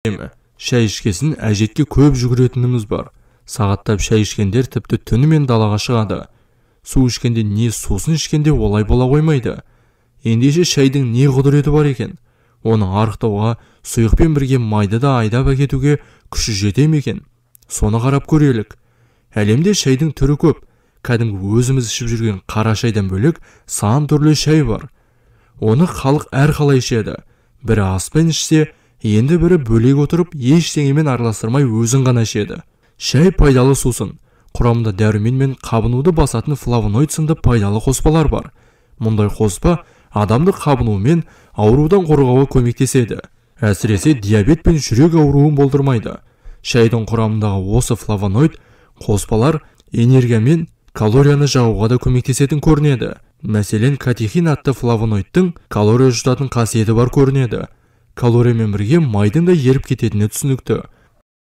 Шай ішкесін әжетке көп жүгіретініміз бар. Сағаттап шай ішкендер тіпті түнімен далаға шығады. Су ішкенде не сусын ішкенде олай бола қоймайды. Ендеше шайдың не құдіреті бар екен? Оны арықтауға, сұйықпен бірге майды да айдап әкетуге күші жете ме екен? Соны қарап көрелік. Әлемде шайдың түрі көп. Кәдімгі өзіміз ішіп жүрген қара шайдан бөлек сан түрлі шай бар. Оны халық әрқалай ішеді. Бірі аспен ішсе, енді бірі бөлек отырып ештеңемен араластырмай өзін ғана ішеді. Шай пайдалы сусын. Құрамында дәрумен мен қабынуды басатын флавоноид сынды пайдалы қоспалар бар. Мұндай қоспа адамды қабынумен аурудан қорғауға көмектеседі. Әсіресе диабет пен жүрек ауруын болдырмайды. Шайдың құрамындағы осы флавоноид қоспалар энергия мен калорияны жағуға да көмектесетін көрінеді. Мәселен, катехин атты флавоноидтың калория жұтатын қасиеті бар көрінеді. Калориямен бірге майдың да еріп кететіні түсінікті.